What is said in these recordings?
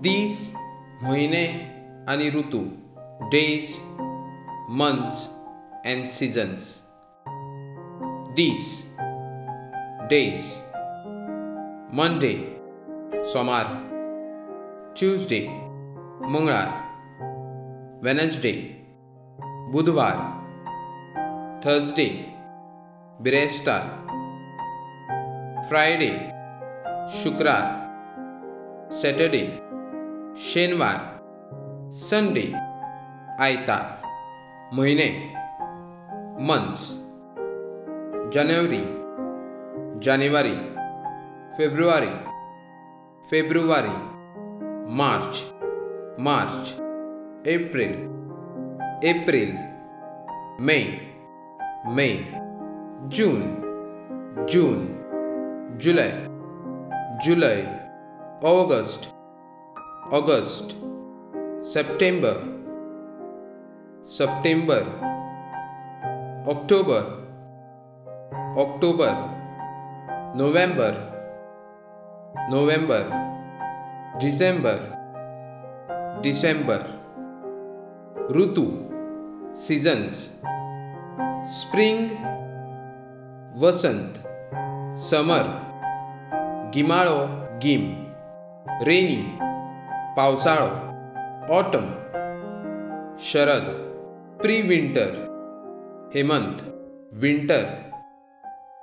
दीस, म्हयने आनी ऋतू. Days, months and seasons. दीस, डेज. मंडे सोमार, ट्यूजडे मंगळार, वेनसडे बुधवार, थर्सडे बिरेस्तार, फ्रायडे शुक्रार, सॅटरडे शेनवार, संडे आयतार. म्हयने, मंथ्स. जानेवारी जानेवारी, फेब्रुवारी फेब्रुवारी, मार्च मार्च, एप्रिल एप्रिल, मे मे, जून जून, जुलय जुलय, ऑगस्ट ऑगस्ट, सप्टेंबर सप्टेंबर, ऑक्टोबर ऑक्टोबर, नोव्हेंबर नोव्हेंबर, डिसेंबर डिसेंबर. ऋतू, सीजन्स. स्प्रिंग वसंत, समर गिमाळो गीम, रेनी पावसाळो, ऑटम शरद, प्री विंटर हेमंत, विंटर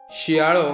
शियाळो,